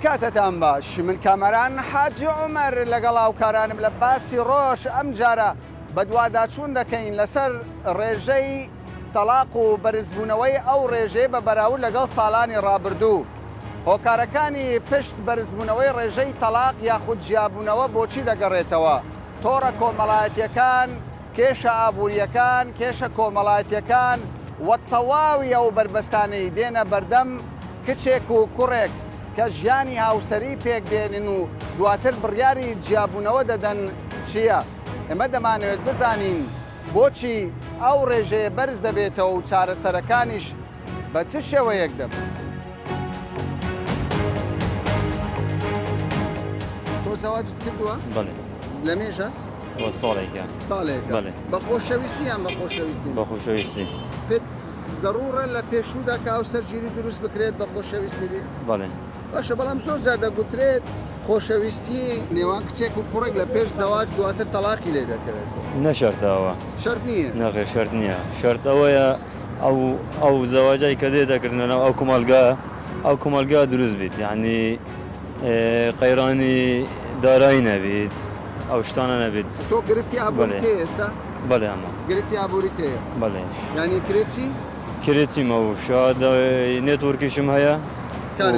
کاتتان باش من کامەران حاجی عومەر لەگەڵ هاوکارانم لە باسی ڕۆژ ئەمجارە بەدواداچوون دەکەین لەسەر ڕێژەی تەڵاق و بەرزبوونەوەی ئەو ڕێژەیە بە بەراورد لەگەڵ ساڵانی ڕابردوو. هۆکارەکانی پشت بەرزبوونەوەی ڕێژەی تەڵاق یاخود جیابوونەوە بۆچی دەگەڕێتەوە؟ تۆڕە کۆمەڵایەتییەکان، کێشە ئابوورییەکان، کێشە کۆمەڵایەتییەکان و تەواوی ئەو بەربەستانەی دێنە بەردەم کچێک و کوڕێک کە ژیانی هاوسەری پێکدێنن و دواتر بڕیاری جیابوونەوە دەدەن چییە؟ ئێمە دەمانەوێت بزانین بۆچی ئەو ڕێژەیە بەرز دەبێتەوە و چارەسەرەکانیش بە چ شێوەیەک دەبن؟ تۆ زەواجت کردووە؟ بەڵێ. لە مێژە؟ وە ساڵێکە. ساڵێکە. بەڵێ. بە خۆشەویستی یان بە خۆشەویستی؟ بە خۆشەویستی. پێت زەڕوڕە لە پێشوودا کە هاوسەرگیری دروست بکرێت بە خۆشەویستی بێ؟ بەڵێ. باشە بەڵام زۆر جار دەگوترێت خۆشەویستی نێوان کچێک و کوڕێک لە پێش زەواج دواتر تەڵاقی لێ دەکەوێت. نە شەرتە ئەوە. شەرت نییە؟ نەخێر شەرت نییە. شەرت ئەوەیە ئەو ئەو زەواجەی کە دێتە کردنە ناو ئەو کۆمەڵگا ئەو کۆمەڵگا دروست بیت یانی قەیرانی دارایی نەبیت ئەو شتانە نەبیت. تۆ گرفتی ئابووریت هەیە ئێستا؟ بەڵێ ئەمە. گرفتی ئابووریت هەیە؟ بەڵێ. یانی کرێچی؟ کرێچیمە و شەهادە نێتۆرکیشم هەیە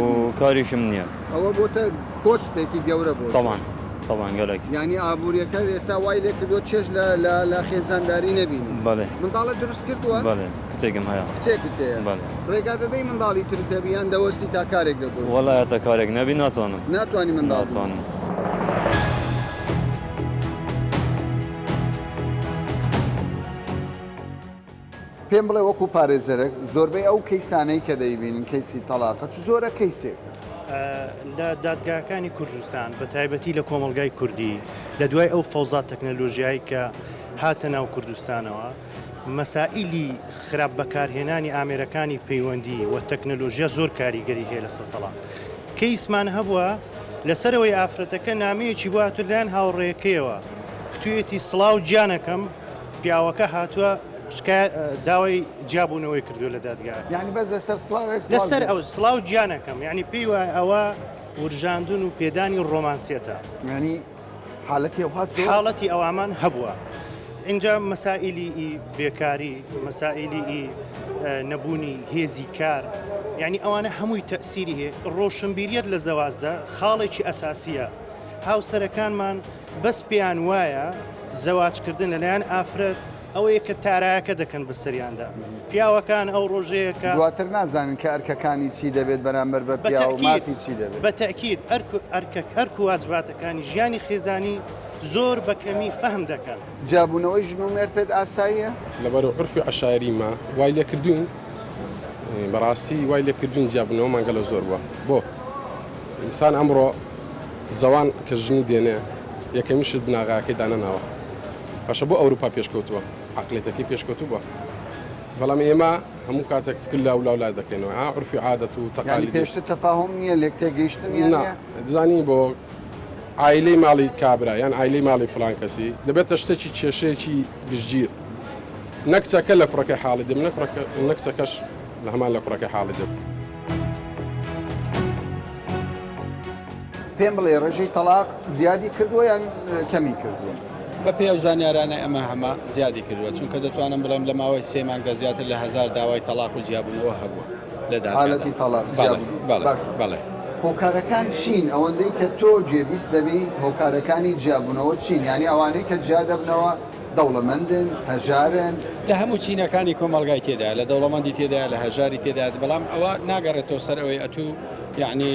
و کاریشم نییە. ئەوە بۆتە کۆسپێکی گەورە بۆ تۆ. تەبعەن تەبعەن گەلەک. یانی ئابووریەکەت ئێستا وای لێ کردووە چێژ لە لە لە خێزانداری نەبینی. بەڵێ. منداڵت دروست کردووە؟ بەڵێ کچێکم هەیە. کچێکت هەیە. بەڵێ. ڕێگا دەدەی منداڵی ترت هەبی یان دەوەستی تا کارێک دەدۆزی؟ وەڵا هەتا کارێک نەبی ناتوانم. ناتوانی منداڵ دروست. ناتوانم. پێم بڵێ وەکو پارێزەرێک زۆربەی ئەو کەیسانەی کە دەیبینن کەیسی تەڵاقە چ جۆرە کەیسێکە؟ لە دادگاکانی کوردستان بە تایبەتی لە کۆمەڵگای کوردی لە دوای ئەو فەوزا تەکنەلۆژیای کە هاتە ناو کوردستانەوە مەسائیلی خراپ بەکارهێنانی ئامێرەکانی پەیوەندی و تەکنەلۆژیا زۆر کاریگەری هەیە لەسەر تەڵاق. کەیسمان هەبووە لەسەرەوەی ئافرەتەکە نامەیەکی بۆ هاتووە لەلایەن هاوڕێیەکەیەوە کتویەتی سڵاو گیانەکەم پیاوەکە هاتووە شکایەت داوای جیابوونەوەی کردووە لە دادگا. یانی بەس لەسەر سڵاوێک سڵاو لەسەر ئەو سڵاو گیانەکەم یانی پێی وایە ئەوە ورژاندن و پێدانی ڕۆمانسیەتە. یانی حالەتی ئەوها زۆر؟ حاڵەتی ئەوامان هەبووە. ئینجا مەسائیلی ئی بێکاری، مەسائیلی ئی نەبوونی هێزی کار، یانی ئەوانە هەمووی تەئسیری هەیە. ڕۆشنبیریەت لە زەواجدا خاڵێکی ئەساسییە. هاوسەرەکانمان بەس پێیان وایە زەواج کردن لەلایەن ئافرەت ئەوەیە کە تارایەکە دەکەن بەسەریاندا پیاوەکان ئەو ڕۆژەیە کە دواتر نازانن کە ئەرکەکانی چی دەبێت بەرامبەر بە پیاو مافی چی دەبێت. بە تەئکید ئەرک و ئەرکە ئەرک و واجباتەکانی ژیانی خێزانی زۆر بە کەمی فەهم دەکەن. جیابوونەوەی ژن و مێرد پێت ئاساییە؟ لەبەر عورفی عەشایەریمە وای لێکردوین بەڕاستی وای لێکردوین جیابوونەوەمان گەلە زۆر بووە بۆ ئینسان ئەمڕۆ جەوان کە ژنی دێنێ یەکەمین شت بناغایەکەی دانەناوە باشە بۆ ئەوروپا پێشکەوتووە عەقلیەتەکەی پێشکەوتوو بووە بەڵام ئێمە هەموو کاتێک فکر لاو لاو لا دەکەینەوە ها عرفی عادەت و یانی تەقالیدی پێشتر تەفاهوم نییە لێک تێگەیشتنیان نا نییە؟ دەزانی بۆ عایلەی ماڵی کابرا یان عایلەی ماڵی فڵان کەسی دەبێتە شتێکی کێشەیەکی گشتگیر نە کچەکە لە کوڕەکەی حاڵی دەبێت نە کوڕەکە نە کچەکەش لە هەمان لە کوڕەکەی حاڵی دەبێت. پێم بڵێ ڕێژەی تەڵاق زیادی کردووە یان کەمی کردووە؟ بە پێی ئەو زانیارانەی ئەمە هەمە زیادی کردووە، چونکە دەتوانم بڵێم لە ماوەی سێ مانگدا زیاتر لە هەزار داوای تەڵاق و جیابوونەوە هەبووە لە دادگادا. حالەتی تەڵاق، بەڵێ، جیابوونەوە. بەڵێ، باشە بەڵێ. هۆکارەکان چین؟ ئەوەندەی کە تۆ گوێبیست دەبی هۆکارەکانی جیابوونەوە چین؟ یانی ئەوانەی کە جیا دەبنەوە دەوڵەمەندن، هەژارن؟ لە هەموو چینەکانی کۆمەڵگای تێدایە، لە دەوڵەمەندی تێدایە، لە هەژاری تێدایە، بەڵام ئەوە ناگەڕێتەوە سەر ئەوەی ئەتوو یەعنی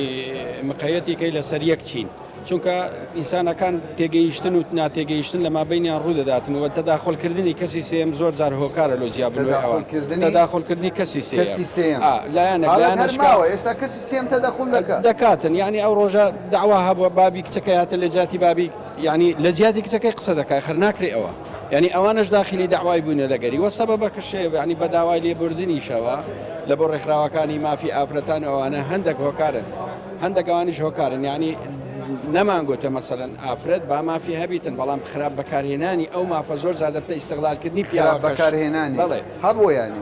مقەیەتی کەی لەسەر یەک چین، چونکە ئینسانەکان تێگەیشتن و ناتێگەیشتن لە مابەینیان ڕوو دەداتن و تەداخولکردنی کەسی سێیەم زۆر جار هۆکارە لۆ جیابوونەوەی ئەوان. تەداخولکردنی تەداخولکردنی کەسی سێیەم. کەسی سێیەم. ئا، لایەنێک حاڵەت هەر لایەنەش کە ماوە ئێستا کەسی سێیەم تەدەخول دەکا. دەکاتن، یەعنی ئەو ڕۆژە دەعوا هەبووە بابی کچەکەی هاتە لە جیاتی بابی یانی لە جیاتی کچەکەی قسە دەکا خەر ناکرێ ئەوە یانی ئەوانەش داخلی دەعوای بوونە لەگەری وە سەبەبەکەشێ یانی بە داوای لێبوردنیشەوە لە بۆ ڕێکخراوەکانی مافی ئافرەتان و ئەوانە هەندێک هۆکارن هەندێک ئەوانیش هۆکارن یانی. نەمان گۆتە مەسەلەن ئافرەت با مافی هەبیتن بەڵام خراپ بەکارهێنانی ئەو مافە زۆر جار دەبتە ئیستغلالکردنی خراپ پیاوەکەش بەکارهێنانی بەڵێ هەبووە یانی؟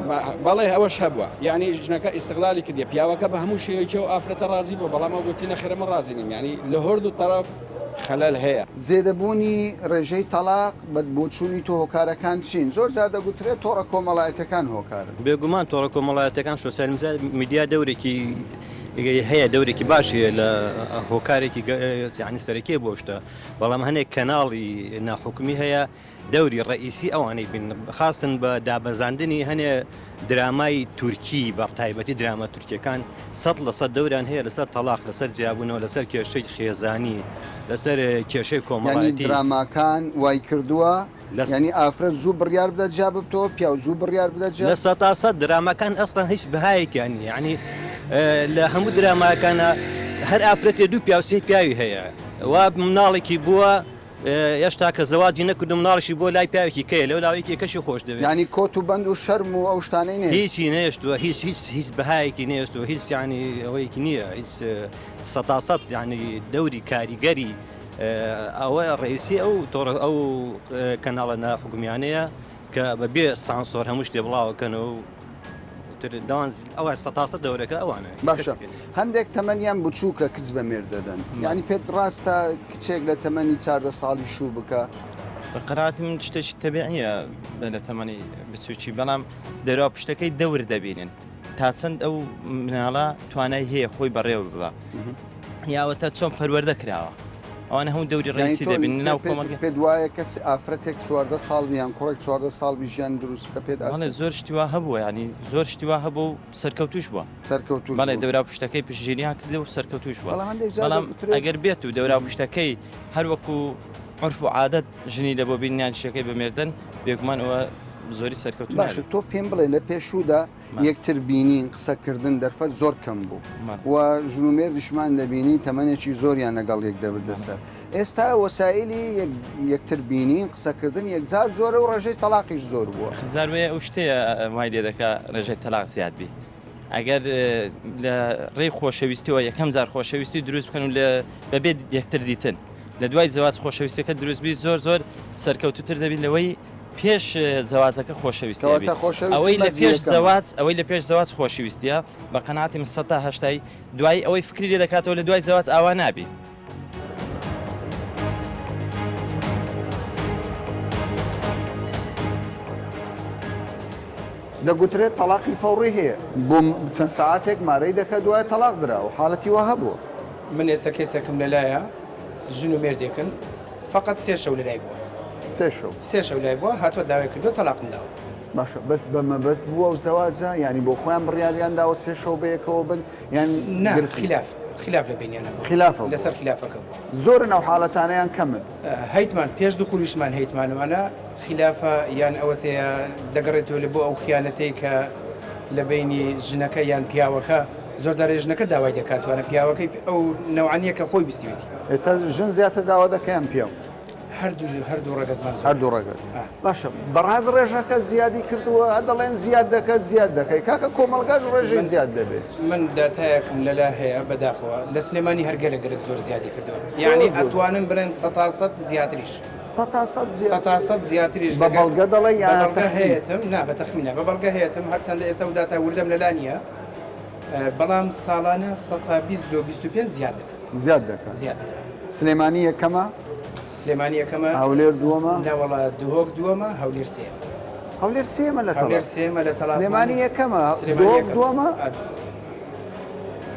بەڵێ ئەوەش هەبووە یانی ژنەکە ئیستغلالی کردیە پیاوەکە بە هەموو شێوەیەکی ئەو ئافرەتە ڕازی بووە بەڵام ئەو گوتی نەخێرە من ڕازی نیم یانی لە هەردوو تەڕەف خەلەل هەیە. زێدەبوونی ڕێژەی تەڵاق بە بۆچوونی تۆ هۆکارەکان چین؟ زۆر جار دەگوترێت تۆڕە کۆمەڵایەتیەکان هۆکارن. بێگومان تۆڕە کۆمەڵایەتیەکان سۆسیال میدیا دەورێکی هەیە دەورێکی باش هەیە لە هۆکارێکی یانی سەرەکیە بۆ شتە بەڵام هەنێک کەناڵی ناحکومی هەیە دەوری ڕئیسی ئەوانەی بین خاستن بە دابەزاندنی هەنێ درامای تورکی بە تایبەتی دراما تورکیەکان سە لە سە دەوران هەیە لەسەر تەلاق لەسەر جیابوونەوە لەسەر کێشەی خێزانی لەسەر کێشەی کۆمەڵایەتی دراماکان وای کردووە یانی ئافرەت زوو بڕیار بدە جیا ببتەوە پیاو زوو بڕیار بدە جیا. 100% دراماکان ئەسڵەن هیچ بەهایەکیان نیە یانی لە هەموو دراماکانا هەر ئافرەتێ دوو پیاو سێ پیاوی هەیە وا مناڵێکی بووە هێشتا کە زەواجی نەکردو مناڵیشی بووە لای پیاوێکی کەیە لەو لاوەیەکی کەشی خۆش دەوێت. یانی کۆت و بەند و شەرم و ئەو شتانەی نەهێشتووە. هیچی نەهێشتووە هیچ هیچ هیچ بەهایەکی نەهێشتووە هیچ یانی ئەوەیەکی نییە هیچ سەتا سەد یانی دەوری کاریگەری ئەوە ڕئیسی ئەو تۆڕ ئەو کەناڵە ناحکومیانەیە کە بە بێ سانسۆر هەموو شتێ بڵاوەکەنەوە و دەوان ئەوە سەتاسە دەورەکە ئەوانە باشە هەندێک تەمەنیان بچووکە کچ بە مێرد دەدەن یعنی پێت ڕاستە کچێک لە تەمەنی چاردە ساڵی شوو بکە بە قەناعەتی من شتێکی تەبیعیە لە تەمەنی بچووکی بەڵام دەرا پشتەکەی دەور دەبینن تا چەند ئەو مناڵە توانای هەیە خۆی بەڕێوە ببا یاوەتا چۆن پەروەردە کراوە ئەوانە هەموو دەوری ڕئیسی دەبین ناو کۆمەڵگە پێت وایە کەس ئافرەتێک 14 ساڵ یان کوڕێک 14 ساڵ بی ژیان دروست بکە پێت ئاسانە زۆر شتی وا هەبووە ینی زۆر شتی وا هەبوو و سەرکەوتوش بووە سەرکەوتوش بەڵێ دەورا پشتەکەی پشتگیریان کردی و سەرکەوتوش بووە بەڵام ئەگەر بێت و دەورا پشتەکەی هەر وەکو عرف و عادەت ژنی لە بۆ بینیان شەکەی بەمێردن بێگومان ئەوە زۆری سەرکەوتو باشە تۆ پێم بڵێ لە پێشوودا یەکتر بینین، قسەکردن دەرفەت زۆر کەم بوو و ژن و مێردیشمان دەبینی تەمەنێکی زۆریان لەگەڵ یەک دەبردە سەر. ئێستا وەسائیلی یەکتر بینین، قسەکردن یەکجار زۆرە و ڕێژەی تەڵاقیش زۆر بووە. جار وەیە ئەو شتەیە وای لێ دەکا ڕێژەی تەلاق زیاد بی. ئەگەر لە ڕێی خۆشەویستیەوە یەکەم جار خۆشەویستی دروست بکەن و لە بەبێ یەکتر دیتن لە دوای زەواج خۆشەویستەکە دروست بی زۆر زۆر سەرکەوتووتر دەبی لەوەی پێش زەواجەکە خۆشەویستی کەواتە خۆشەویستی ئەوەی لە مەرجی پێش یەکەمە. زەواج ئەوەی لە پێش زەواج خۆشەویستیە بە قەناعەتی من سەتا هەشتای دوایی ئەوەی فکری لێ دەکاتەوە لە دوای زەواج ئاوا نابی. دەگوترێت تەڵاقی فەوڕی هەیە بۆ چەند سەعاتێک مارەی دەکات دوایە تەڵاق دراوە حاڵەتی وا هەبووە. من ئێستا کەیسەکم لەلایە ژن و مێردێکن فەقەت سێ شەو لەلای بووە. سێ شەو. سێ شەو لای بووە هاتووە داوای کردووە تەلاقم داوە. باشە بەس بە مەبەست بووە ئەو زەواجە یانی بۆ خۆیان بڕیاریان داوە سێ شەو بەیەکەوە بن یان نا گرفتی؟ خیلاف خیلاف لە بەینیانە بووە خیلافە بووە. لەسەر خیلافەکە بووە. زۆرن ئەو حاڵەتانە یان کەمن؟ هەیتمان پێش دخولیشمان هەیتمان وانە خیلافە یان ئەوەتەیە دەگەڕێتەوە لە بۆ ئەو خیانەتەی کە لە بەینی ژنەکە یان پیاوەکە زۆر جارێ ژنەکە داوای دەکات وانە پیاوەکەی ئەو نەوعە نییە کە خۆی ویستوێتی. ئێستا ژن زیاتر داوا دەکا یان پیاو؟ هەردوو هەردوو ڕەگەزمان زۆرە. هەردوو ڕەگەز باشە بەڕاست ڕێژەکە زیادی کردووە هەر دەڵێن زیاد دەکە زیاد دەکەی کاکە کۆمەڵگاش ڕێژەی زیاد دەبێت. من داتایەکم لەلا هەیە بەداخەوە لە سلێمانی هەر گەلەک گەلەک زۆر زیادی کردووە یانی ئەتوانم بڵێم سەتا سەت زیاتریش. سەتا سەت زیاتر؟ سەتا سەت زیاتریش بە بەڵگە دەڵێی یان بە بەڵگە تەخمین؟ هەیەتم نا بە تەخمین نا بە بەڵگە هەیەتم هەرچەندە ئێستا ئەو داتا وردەم لەلا نییە بەڵام ساڵانە سەتا 20 لۆ 25 زیاد دەکا. زیاد دەکا. زیاد دەکا. سلێمانی یەکەمە؟ سلێمانی یەکەمە. هەولێر دووەمە؟ نەوەڵا دهۆک دووەمە، هەولێر سێیەمە. هەولێر سێیەمە لە تەڵاق؟ هەولێر سێیەمە لە تەڵاق. سلێمانی یەکەمە، دهۆک دووەمە؟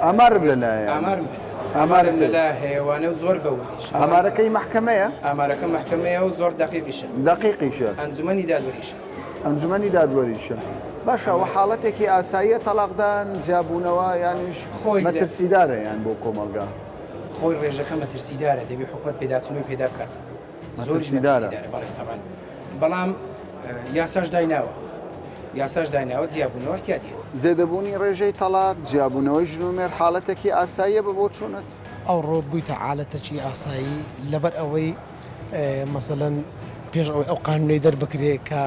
ئامارت لەلایە؟ ئامارم هەیە. ئامارم لەلا هەیە وانە و زۆر بە وردیش. ئامارەکەی مەحکەمەیە؟ ئامارەکە مەحکەمەیە و زۆر دەقیقیشە. دەقیقیشە. ئەنجومەنی دادوەریشە. ئەنجومەنی دادوەریشە. باشە ئەوە حاڵەتێکی ئاساییە تەڵاقدان، جیابوونەوە یانیش مەترسیدارە یان بۆ کۆمەڵگا؟ خۆی ڕێژەکە مەترسیدارە دەبێ حکومەت پێداچوونەوەی پێدا بکات. زۆریش مەترسیدارە. مەترسیدارە بەڵێ تەبعەن. بەڵام یاساش دایناوە. یاساش دایناوە جیابوونەوە احتیادیە. زێدەبوونی ڕێژەی تەڵاق، جیابوونەوەی ژن و مێرد حاڵەتێکی ئاساییە بە بۆچوونت؟ ئەوڕۆ بوویتە عالەتەکی ئاسایی لەبەر ئەوەی مەسەلەن پێش ئەوەی ئەو قانونەی دەربکرێ کە.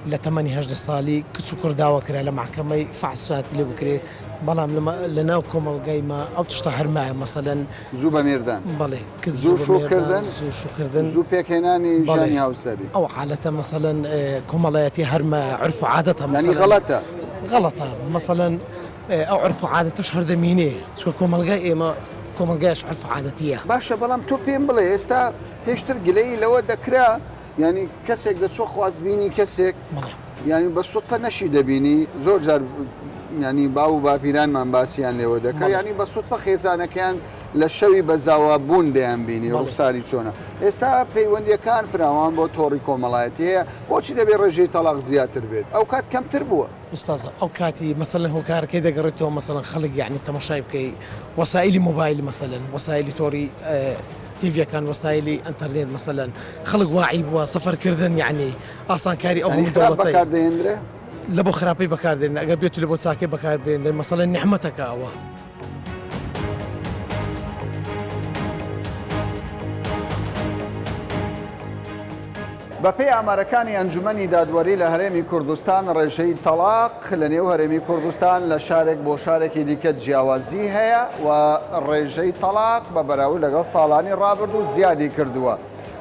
لە تەمەنی 18 ساڵی کچ و کوڕ داوا کرا لە مەحکەمەی فەحسات لێ بکرێ بەڵام لە ناو کۆمەڵگای ما ئەو تشتە هەر مایە مەسەلەن زوو بە مێردان. بەڵێ کچ زوو زوو شوو بە مێردان کردن، زوو شوو کردن زوو پێکهێنانی بەڵێ ژیانی هاوسەری. ئەو حالەتە مەسەلەن کۆمەڵایەتی هەر مایە عورف و عادەتە یانی مەسەلەن غەڵەتە. غەڵەتە مەسەلەن ئەو عورف و عادەتەش هەر دەمینێ چونکە کۆمەڵگای ئێمە کۆمەڵگایش عورف و عادەتییە. باشە بەڵام تۆ پێم بڵێ ئێستا پێشتر گلەیی لەوە دەکرا یانی کەسێک دەچووە خوازبینی کەسێک یانی بە سوتفە نەشی دەبینی زۆر جار ینی باو و باپیرانمان باسییان لێوە دەکە ینی بە سوتفە خێزانەکەیان لە شەوی بەزاوا بوون دەیان بینی ڕووساری چۆنە ئێستا پەیوەندیەکان فراوان بۆ تۆڕی کۆمەڵایەتی هەیە بۆچی دەبێت ڕێژەی تەلاق زیاتر بێت ئەو کات کەمتر بووە ئوستاز ئەو کاتی مەسەلەن هۆکارەکەی دەگەڕێتەوە مەسەلەن خەڵک یەعنی تەمەشای بکەی وەسائیلی مۆبایل مەسەلەن وەسائیلی تۆڕی تیڤیەکان وەسائیلی ئەنتەرنێت مەسەلەن خەڵک واعی بووە سەفەرکردن یەعنی ئاسانکاری ئەو یانی هەموو خراپ دەوڵەتەی بەکار دەهێندرێ؟ لە بۆ خراپەی بەکار دێنن ئەگەر بێت و لە بۆ چاکەی بەکار بێنرێ مەسەلەن نیعمەتەکە ئەوە. بەپێی ئامارەکانی ئەنجومەنی دادوەری لە هەرێمی کوردستان ڕێژەی تەڵاق لە نێو هەرێمی کوردستان لە شارێک بۆ شارێکی دیکە جیاوازی هەیە و ڕێژەی تەڵاق بە بەراورد لەگەڵ ساڵانی ڕابردوو زیادی کردووە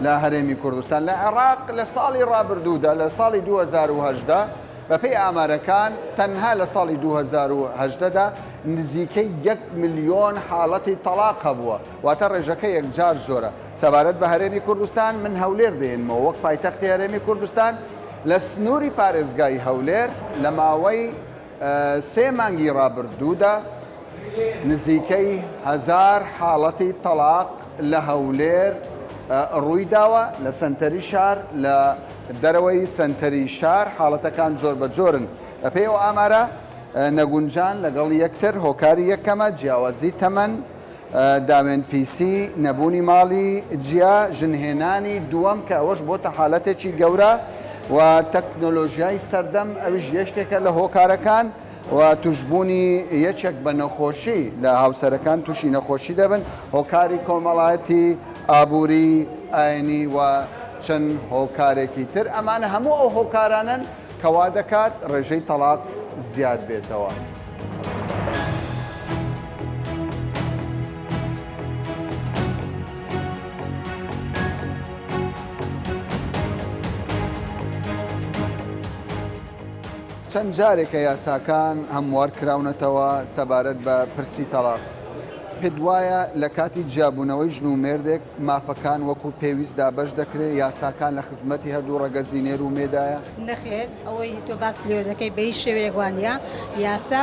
لە هەرێمی کوردستان لە عێراق لە ساڵی ڕابردوودا لە ساڵی 2018 بەپێی ئامارەکان تەنها لە ساڵی 2018 دا نزیکەی یەک ملیۆن حاڵەتی تەڵاق هەبووە واتە ڕێژەکە یەکجار زۆرە سەبارەت بە هەرێمی کوردستان، من هەولێر دەێنمەوە وەک پایتەختی هەرێمی کوردستان، لە سنووری پارێزگای هەولێر لە ماوەی سێ مانگی ڕابردوودا نزیکەی هەزار حاڵەتی تەڵاق لە هەولێر ڕوویداوە، لە سەنتەری شار، لە دەرەوەی سەنتەری شار حاڵەتەکان جۆربەجۆرن. بەپێی ئەو ئامارە، نەگونجان لەگەڵ یەکتر هۆکاری یەکەمە، جیاوازی تەمەن، داوێن پیسی، نەبوونی ماڵی جیا، ژنهێنانی دووەم کە ئەوەش بۆتە حالەتێکی گەورە و تەکنۆلۆژیای سەردەم ئەویش یەکێکە لە هۆکارەکان و توشبوونی یەکێک بە نەخۆشی لە هاوسەرەکان تووشی نەخۆشی دەبن، هۆکاری کۆمەڵایەتی، ئابووری، ئاینی و چەند هۆکارێکی تر ئەمانە هەموو ئەو هۆکارانەن کە وا دەکات ڕێژەی تەڵاق زیاد بێتەوە. چەند جارێکە یاساکان هەموار کراونەتەوە سەبارەت بە پرسی تەڵاق. پێت وایە لە کاتی جیابوونەوەی ژن و مێردێک مافەکان وەکو پێویست دابەش دەکرێت، یاساکان لە خزمەتی هەردوو ڕەگەزی نێر و مێدایە؟ نەخێر ئەوەی تۆ باست لێوە دەکەی بە هیچ شێوەیەک وانیە یاسا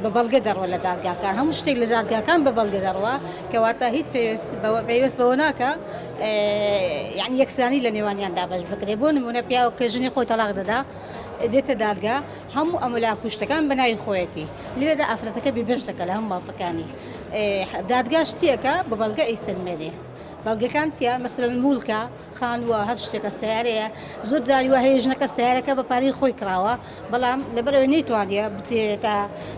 بە بەڵگە دەڕوا لە دادگاکان هەموو شتێک لە دادگاکان بە بەڵگە دەڕوا کەواتە هیچ پێویست بەوە پەیوەست بەوە ناکە یعنی یەکسانی لە نێوانیان دابەش بکرێ بۆ نمونە پیاوە کە ژنی خۆی تەلاق دەدا دێتە دادگا هەموو ئەملاک و شتەکان بە ناوی خۆیەتی لێرەدا ئافرەتەکە بێبەش دەکا لە هەموو مافەکانی دادگا شتێکە بە بەڵگە ئەیسەلمێنێ بەڵگەکان چیە مەسەلەن موڵکە خانووە هەر شتێکە سەیارەیە زۆر جاری وا هەیە ژنەکە سەیارەکە بە پارەی خۆی کڕاوە بەڵام لەبەرئەوەی نەیتوانیە بچێتە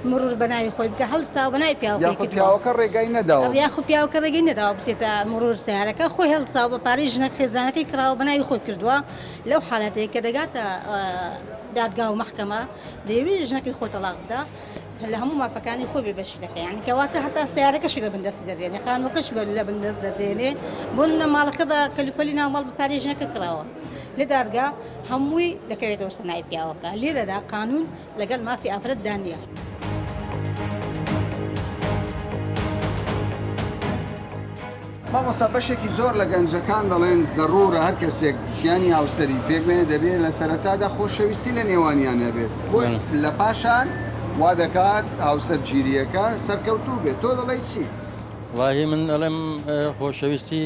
مرور بە ناوی خۆی بکە هەڵستاوە بە ناوی پیاوەکەی یاخود کردووە پیاوەکە ڕێگای نەداوە یاخود پیاوەکە ڕێگەی نەداوە بچێتە مرور سەیارەکە خۆی هەڵساوە بە پارەی ژنە خێزانەکەی کڕاوە بە ناوی خۆی کردووە لەو حالەتەی کە دەگاتە دادگا و مەحکەمە دەیەوێت ژنەکەی خۆی تەڵاق بدا لە هەموو مافەکانی خۆی بێبەشی دەکا یانی کەواتە هەتا سەیارەکەشی لە بن دەستی دەردێنێ خانووەکەشی بە لە بن دەست دەردێنێ بۆ نمونە ماڵەکە بە کەلوپەلی ناو ماڵ بە پارەی ژنەکە کڕاوە لە دادگا هەمووی دەکەوێتەوە سەر ناوی پیاوەکە لێرەدا قانون لەگەڵ مافی ئافرەتدا نییە. مامۆستا بەشێکی زۆر لە گەنجەکان دەڵێن زەرورە هەر کەسێک ژیانی هاوسەری پێک بێنێت دەبێت لە سەرەتادا خۆشەویستی لە نێوانیان هەبێت بۆ لە پاشان وا دەکات هاوسەرگیرییەکە سەرکەوتوو بێت تۆ دەڵێی چی؟ وەڵاهی من ئەڵێم خۆشەویستی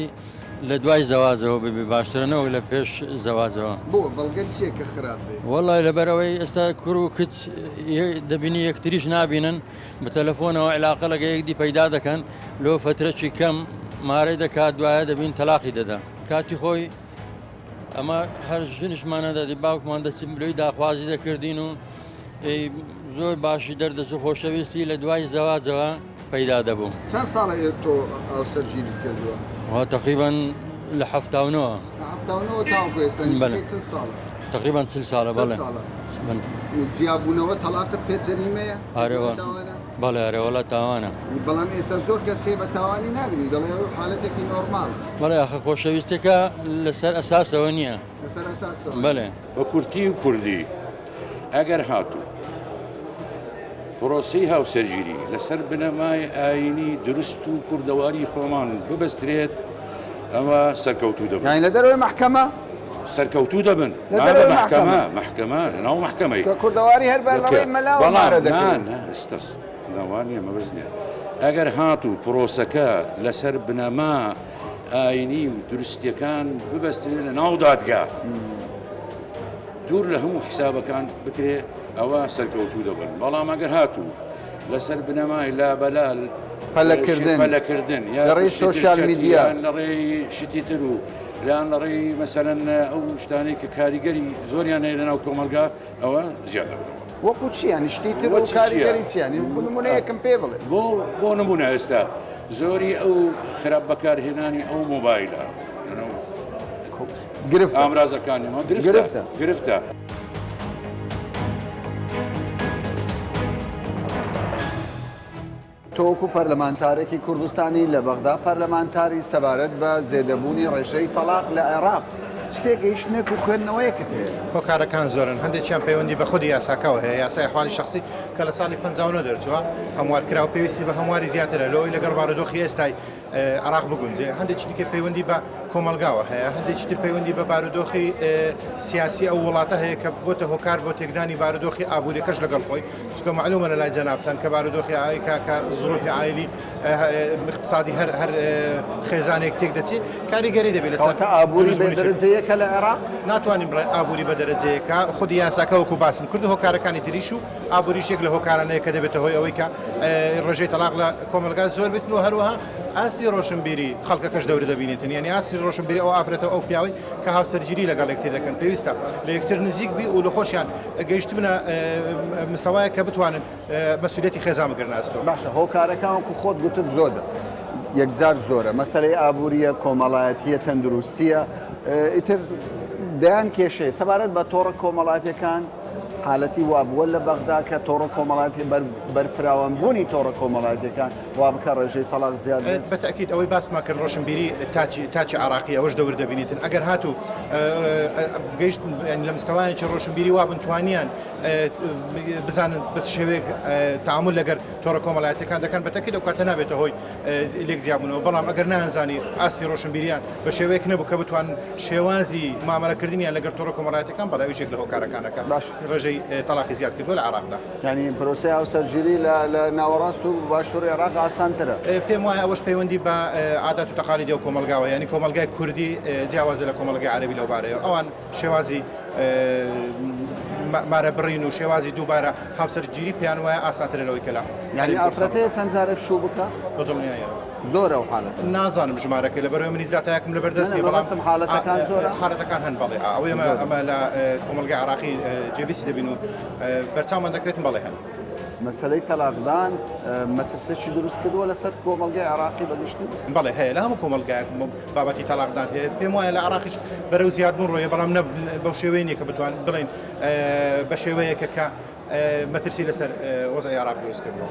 لە دوای زەواجەوە ببێ باشترە نەوەک لە پێش زەواجەوە. بۆ؟ بەڵگەت چییە کە خراپ بێ؟ وەڵای لەبەرئەوەی ئێستا کوڕ و کچ دەبینی یەکتریش نابینن بە تەلەفۆنەوە عیلاقە لەگە یەکدی پەیدا دەکەن لۆ فەترەکی کەم مارەی دەکات دوایە دەبین تەلاقی دەدا کاتی خۆی ئەمە هەر ژنیشمانە دەدی باوکمان دەچی لۆی داخوازی دەکردین و زۆر باشی دەردەچوو خۆشەویستی لە دوای زەواجەوە پەیدا دەبوو. چەند ساڵە تۆ هاوسەرگیریت کردووە؟ تەقریبەن لە 79. لە 79 تاوەکو ئێستا نزیکەی چەند ساڵە؟ تەقریبەن 40 ساڵە بەڵێ. جیابوونەوە تەڵاقت پێ جەریمەیە؟ ئارێ بەڵێ ئەرێ وەڵا تاوانە. بەڵام ئێستا زۆر کەس هەیە بە تاوانی نابینی دەڵێ ئەو حالەتێکی نۆرماڵە. بەڵێ ئاخە خۆشەویستیەکە لەسەر ئەساسەوە نییە. لەسەر ئەساسەوە. بەڵێ. بە کورتی و کوردی ئەگەر هاتوو پرۆسەی هاوسەرگیری لەسەر بنەمای ئایینی دروست و کوردەواری خۆمان ببەسترێت ئەوە سەرکەوتوو دەبن. یانی لە دەرەوەی مەحکەمە؟ سەرکەوتوو دەبن. لە دەرەوەی مەحکەمە؟ مەحکەمە لەناو مەحکەمەی. کە کوردەواری هەر بە لەڕێی مەلاوە مارە دەکرێت. بەڵام نا نا ئێستاس نا وا نییە مەبەست نییە. ئەگەر هاتوو پرۆسەکە لەسەر بنەما ئایینی و دروستییەکان ببەسترێت لەناو دادگا دوور لە هەموو حیسابەکان بکرێ ئەوە سەرکەوتوو دەبن بەڵام ئەگەر هاتوو لەسەر بنەمای لابەلا پەلەکردن پەلەکردن یا لە ڕێی سۆشیال میدیا لە ڕێی شتی تر و یان لە ڕێی مەسەلەن ئەو شتانەی کە کاریگەری زۆریان هەیە لەناو کۆمەڵگا ئەوە زیاد دەبنەوە. وەکو چی یانی شتی تر و کاریگەری چیان یانی نمونەیەکم پێ بڵێ. بۆ بۆ نمونە ئێستا زۆری ئەو خراپ بەکارهێنانی ئەو مۆبایلە گرفتە ئامرازەکانیەوە گرفتە گرفتە. تۆ وەکو پەرلەمانتارێکی کوردستانی لە بەغدا پەرلەمانتاری سەبارەت بە زێدەبوونی ڕێژەی تەڵاق لە عێراق چ تێگەیشتنێک و خوێندنەوەیەکت هەیە؟ هۆکارەکان زۆرن، هەندێکیان پەیوەندی بە خودی یاساکەوە هەیە، یاسای ئەحوالی شەخسی کە لە ساڵی 59 دەرچووە هەموارکرا و پێویستی بە هەمواری زیاترە لەوەی لەگەڵ بارودۆخی ئێستای عێراق بگونجێ، هەندێکی دیکە پەیوەندی بە کۆمەڵگاوە هەیە، هەندێکی تر پەیوەندی بە بارودۆخی سیاسی ئەو وڵاتە هەیە کە بۆتە هۆکار بۆ تێکدانی بارودۆخی ئابووریەکەش لەگەڵ خۆی، چونکە مەعلومە لە لای جەنابتان کە بارودۆخی ئای کە کە زروفی عایلی اقتصادی هەر هەر خێزانێک تێک دەچێت کاریگەری دەبێت لەسەر کە ئابووری بە دەرەجەیەکە لە عێراق ناتوانین بڵێن ئابووری بە دەرەجەیەکە خودی یاساکە وەکو باسم کرد و هۆکارەکانی تریش و ئابووریش یەک لە هۆکارانەیە کە دەبێتە هۆی ئەوەی کە ڕێژەی تەلاق لە کۆمەڵگا زۆر بێتن و هەروەها ئاستی ڕۆشنبیری خەڵکەکەش دەور دەبینێتن یعنی ئاستی ڕۆشنبیری ئەو ئافرەتە ئەو پیاوەی کە هاوسەرگیری لەگەڵ یەکتر دەکەن پێویستە لە یەکتر نزیک بی و لە خۆشیان گەیشتبنە مستەوایەک کە بتوانن مەسولیەتی خێزان بگرنە ئەستۆ. باشە هۆکارەکان وەکو خۆت گوتت زۆرە یەکجار زۆرە مەسەلەی ئابووریە کۆمەڵایەتیە تەندروستیە ئیتر دەیان کێشەیە سەبارەت بە تۆڕە کۆمەڵاتیەکان حالەتی وابووە لە بەغدا کە تۆڕە کۆمەڵاتی بەرفراوانبوونی تۆڕە کۆمەڵاتیەکان وا بکە ڕێژەی تەڵاق زیاد بێت؟ بە تەئکید ئەوەی باسمان کرد ڕۆشنبیری تاکی تاکی عێراقی ئەوەش دەور دەبینیتن ئەگەر هاتوو گەیشت یانی لە مستەوایەکی ڕۆشنبیری وابن توانیان بزانن بە چ شێوەیەک تەعامول لەگەر تۆڕە کۆمەڵایەتیەکان دەکەن بە تەئکید ئەو کاتە نابێتە هۆی لێک جیابوونەوە بەڵام ئەگەر نەیانزانی ئاستی ڕۆشنبیریان بە شێوەیەک نەبوو کە بتوانن شێوازی مامەلەکردنیان لەگەر تۆڕە کۆمەڵایەتیەکان بەڵێ ئەویش یەک لە هۆکارەکانە کە ڕێژەی تەڵاقی زیاد کردووە لە عێراقدا. یانی پرۆسەی هاوسەرگیری لە لە ناوەڕاست و باشووری عێراق ئاسانترە. پێم وایە ئەوەش پەیوەندی بە عادات و تەقالیدی ئەو کۆمەڵگاوە یانی کۆمەڵگای کوردی جیاوازە لە کۆمەڵگای عەرەبی لەو بارەیەوە ئەوان شێوازی مارە بڕین و شێوازی دووبارە هاوسەرگیری پێیان وایە ئاسانترە لەوەی کە لە یانی ئافرەت هەیە چەند جارێک شوو بکا؟ بە دڵنیاییەوە. زۆرە ئەو حالەتە. نازانم ژمارەکەی لەبەرئەوەی منیش داتایەکم لەبەر دەست نییە بەڵام حالەتەکان زۆرە؟ حالەتەکان هەن بەڵێ ئەوەی ئەمە ئەمە لە کۆمەڵگای عێراقی جێبیستی دەبین و بەرچاومان دەکەوێتن بەڵێ هەن. مەسەلەی تەلاقدان مەترسیی دروست کردووە لەسەر کۆمەڵگای عێراقی بە گشتی؟ بەڵێ هەیە لە هەموو کۆمەڵگایەک بابەتی تەلاقدان هەیە پێم وایە لە عێراقیش بەرەو زیادبوون ڕۆیە بەڵام نە بەو شێوەیە نییە کە بتوان بڵێین بە شێوەیەکە کە مەترسی لەسەر وەزعی عێراق دروست کردووە.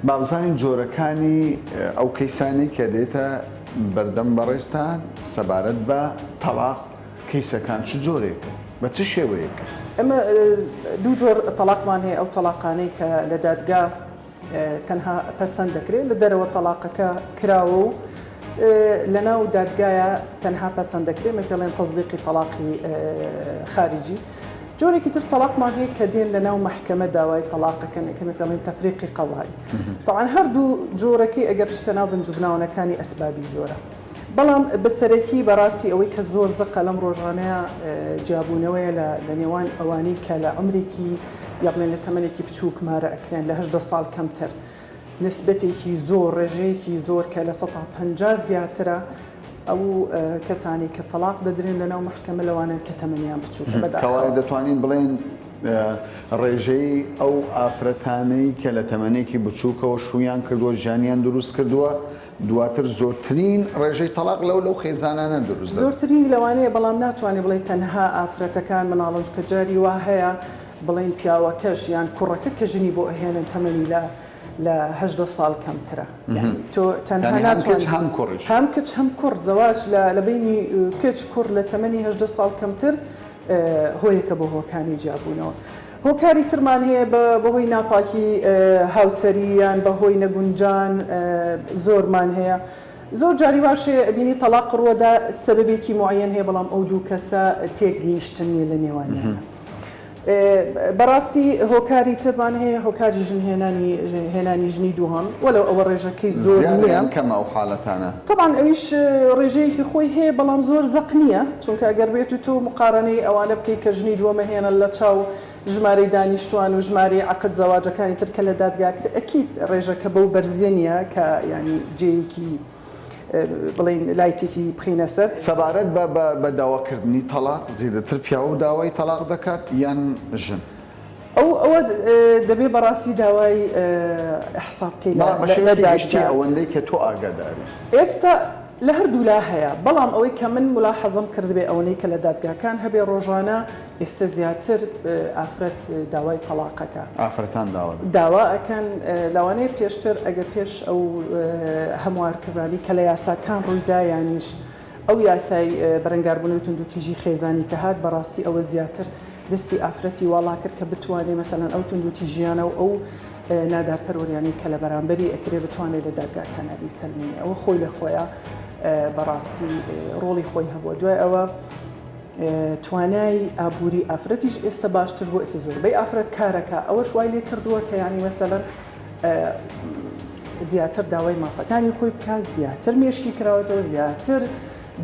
با بزانین جۆرەکانی ئەو کەیسانەی کە دێتە بەردەم بەڕێزتان سەبارەت بە تەڵاق کەیسەکان چ جۆرێکن بە چ شێوەیەکن؟ ئێمە دوو جۆر تەڵاقمان هەیە ئەو تەڵاقانەی کە لە دادگا تەنها پەسەند دەکرێت لە دەرەوە تەڵاقەکە کراوە و لەناو دادگایە تەنها پەسەند دەکرێت مە پێڵێن تەزدیقی تەڵاقی خارجی جۆرێکی تر تەڵاقمان هەیە کە دێن لەناو مەحکەمە داوای تەڵاقەکەن کە مە پێڵێن تەفریقی قەزایی تەبعەن هەردوو جۆرەکەی ئەگەر بچتە ناو بنجوبناونەکانی ئەسبابی زۆرە بەڵام بە سەرەکی بەڕاستی ئەوەی کە زۆر زەقە لەم ڕۆژانەیە جیابوونەوەیە لە لە نێوان ئەوانەی کە لە عومرێکی یا بڵێن لە تەمەنێکی بچووک مارە ئەکرێن لە 18 ساڵ کەمتر نسبەتێکی زۆر ڕێژەیەکی زۆر کە لە سەتا 50 زیاترە ئەو کەسانەی کە تەڵاق دەدرێن لەناو مەحکەمە لەوانەن کە تەمەنیان بچووکە بەداخەوە. کەوایە دەتوانین بڵێین. ڕێژەی ئەو ئافرەتانەی کە لە تەمەنێکی بچووکەوە شوویان کردووە ژیانیان دروست کردووە دواتر زۆرترین ڕێژەی تەڵاق لەو لەو خێزانانە دروست دەبێت. زۆرترینی لەوانەیە بەڵام ناتوانی بڵێی تەنها ئافرەتەکان مناڵن چونکە جاری وا هەیە بڵێین پیاوەکەش یان کوڕەکە کە ژنی بۆ ئەهێنن تەمەنی لە لە 18 ساڵ کەمترە یانی تۆ تەنها یانی هەم کچ ناتوانی هەم کوڕیش. هەم کچ هەم کوڕ زەواج لە لە بەینی کچ کوڕ لە تەمەنی 18 ساڵ کەمتر هۆیەکە بۆ هۆکانی جیابوونەوە. هۆکاری ترمان هەیە بە بەهۆی ناپاکی هاوسەری یان بەهۆی نەگونجان زۆرمان هەیە. زۆر جاری واش هەیە ئەبینی تەڵاق ڕووەدا سەبەبێکی موعەیەن هەیە بەڵام ئەو دوو کەسە تێکگەیشتن نیە لە نێوانیانا. بەڕاستی هۆکاری ترمان هەیە هۆکاری ژن هێنانی هێنانی ژنی دووهەم وەلەو ئەوە ڕێژەکەی زۆر زیادە نیە. یان کەمە ئەو حالەتانە؟ تەبعەن ئەویش ڕێژەیەکی خۆی هەیە بەڵام زۆر زەق نیە چونکە ئەگەر بێت و تۆ مقارەنەی ئەوانە بکەی کە ژنی دووەم ئەهێنن لە چاو ژمارەی دانیشتوان و ژمارەی عەقد زەواجەکانی تر کە لە دادگا کرێ ئەکید ڕێژەکە بەو بەرزیە نیە کە یانی جێیەکی بڵێین لایتێکی بخەینە سەر. سەبارەت بە بە داواکردنی تەڵاق زێدەتر پیاو داوای تەڵاق دەکات یان ژن؟ ئەو ئەوە دەبێ بەڕاستی داوای ئیحسا بکەی لە بەڵام بە لە شێوەیەکی گشتی دادگا. ئەوەندەی کە تۆ ئاگاداری. ئێستا لە هەردوولا هەیە بەڵام ئەوەی کە من مولاحەزەم کردبێ ئەوەنەی کە لە دادگاکان هەبێ ڕۆژانە ئێستە زیاتر ئافرەت داوای تەڵاقەکە. ئافرەتان داوا دەکەن. داوا ئەکەن لەوانەیە پێشتر ئەگەر پێش ئەو هەموارکردنانەی کە لە یاساکان ڕوویدا یانیش ئەو یاسای بەرەنگاربوونەوەی توندوتیژی خێزانی کە هات بەڕاستی ئەوە زیاتر دەستی ئافرەتی واڵا کرد کە بتوانێ مەسەلەن ئەو توندوتیژیانە و ئەو نادادپەروەریانەی کە لە بەرامبەری ئەکرێ بتوانێ لە دادگاکانا بیسەلمێنێ ئەوە خۆی لە خۆیا بەڕاستی ڕۆڵی خۆی هەبووە دوای ئەوە توانای ئابووری ئافرەتیش ئێستا باشتر بووە ئێستا زۆربەی ئافرەت کارەکە ئەوەش وای لێ کردووە کە یانی مەسەلەن زیاتر داوای مافەکانی خۆی بکات زیاتر مێشکی کراوەتەوە زیاتر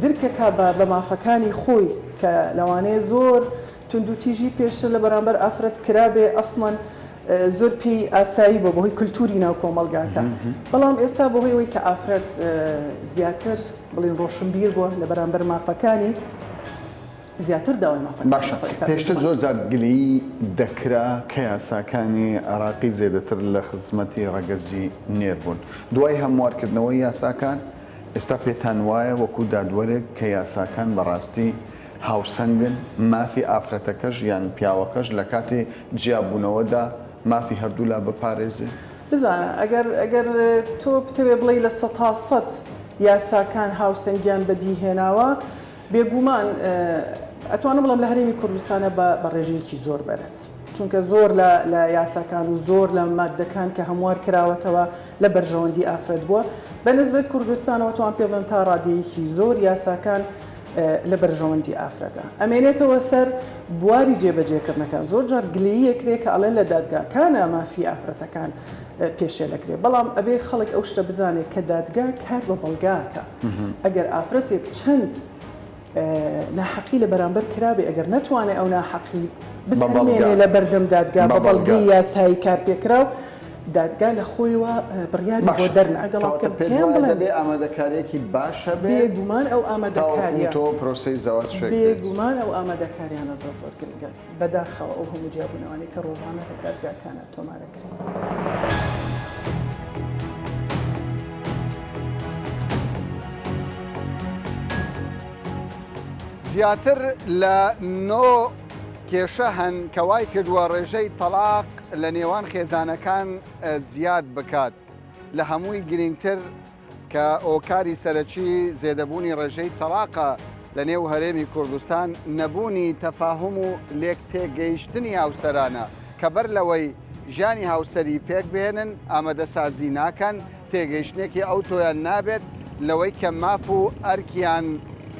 درکەکە بە بە مافەکانی خۆی کە لەوانەیە زۆر توندوتیژی پێشتر لە بەرامبەر ئافرەت کرابێ ئەسڵەن زۆر پێی ئاسایی بووە بەهۆی کلتوری ناو کۆمەڵگاکە بەڵام ئێستا بەهۆی ئەوەی کە ئافرەت زیاتر بڵێین ڕۆشنبیر بووە لە بەرامبەر مافەکانی زیاتر داوای مافەکانی باشە خۆی ئەکات پێشتر بێگومان. زۆر جار گلەیی دەکرا کە یاساکانی عێراقی زێدەتر لە خزمەتی ڕەگەزی نێر بوون دوای هەموارکردنەوەی یاساکان ئێستا پێتان وایە وەکو دادوەرێک کە یاساکان بەڕاستی هاوسەنگن مافی ئافرەتەکەش یان پیاوەکەش لە کاتی جیابوونەوەدا مافی هەردوولا بپارێزێ؟ بزانە ئەگەر ئەگەر تۆ بتەوێ بڵێی 100% یاساکان هاوسەنگیان بەدی هێناوە بێگومان ئەتوانم بڵێم لە هەرێمی کوردستانە بە بە ڕێژەیەکی زۆر بەرز چونکە زۆر لە لە یاساکان و زۆر لە ماددەکان کە هەموار کراوەتەوە لە بەرژەوەندی ئافرەت بووە بە نسبەت کوردستانەوە توان پێ بڵێم تا ڕادەیەکی زۆر یاساکان لە بەرژەوەندی ئافرەتە. ئەمێنێتەوە سەر بواری جێبەجێکردنەکان. زۆر جار گلەیی ئەکرێ کە ئەڵێن لە دادگاکانا مافی ئافرەتەکان پێشێل ئەکرێ. بەڵام ئەبێ خەڵک ئەو شتە بزانێ کە دادگا کار بە بەڵگە ئەکا. ئەگەر ئافرەتێک چەند ناحەقی لە بەرامبەر کرابێ ئەگەر نەتوانێ ئەو ناحەقی بسەلمێنێ لە بەردەم دادگا بە بەڵگەی یاسایی کارپێکراو، دادگا لە خۆیەوە بڕیاری بۆ باشە دەرناکا. کەواتە کە پێت پێیان وایە بڵێن دەبێ ئامادەکارییەکی باش هەبێ بێگومان ئەو تاوەکو ئامادەکارییە تۆ پرۆسەی زەواج پێک بێت؟ بێگومان ئەو ئامادەکاریانە زۆر زۆر گرنگە. بەداخەوە ئەو هەموو جیابوونەوانەی کە ڕۆژانە لە دادگاکانا تۆمار ئەکرێن. زیاتر لە نۆ کێشە هەن کە وای کردووە ڕێژەی تەڵاق لە نێوان خێزانەکان زیاد بکات، لە هەمووی گرینگتر کە هۆکاری سەرەکی زێدەبوونی ڕێژەی تەڵاقە لە نێو هەرێمی کوردستان نەبوونی تەفاهوم و لێک تێگەیشتنی هاوسەرانە کە بەر لەوەی ژیانی هاوسەری پێک بهێنن ئامادەسازی ناکەن تێگەیشتنێکی ئەوتۆیان نابێت لەوەی کە ماف و ئەرکیان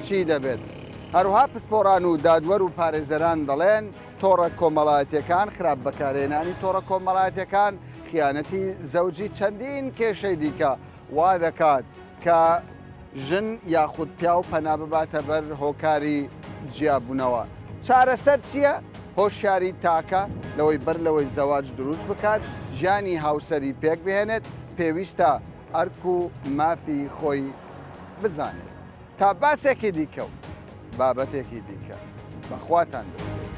چی دەبێت. هەروها پسپۆڕان و دادوەر و پارێزەران دەڵێن تۆڕە کۆمەڵایەتیەکان، خراپ بەکارهێنانی تۆڕە کۆمەڵایەتیەکان، خیانەتی زەوجی چەندین کێشەی دیکە وا دەکات کە ژن یاخود پیاو پەنا بباتە بەر هۆکاری جیابوونەوە. چارەسەر چییە؟ هۆشیاری تاکە لەوەی بەر لەوەی زەواج دروست بکات، ژیانی هاوسەری پێک بهێنێت، پێویستە ئەرک و مافی خۆی بزانێت. تا باسێکی دیکە و بابەتێکی دیکە بە خواتان دەسپێرم.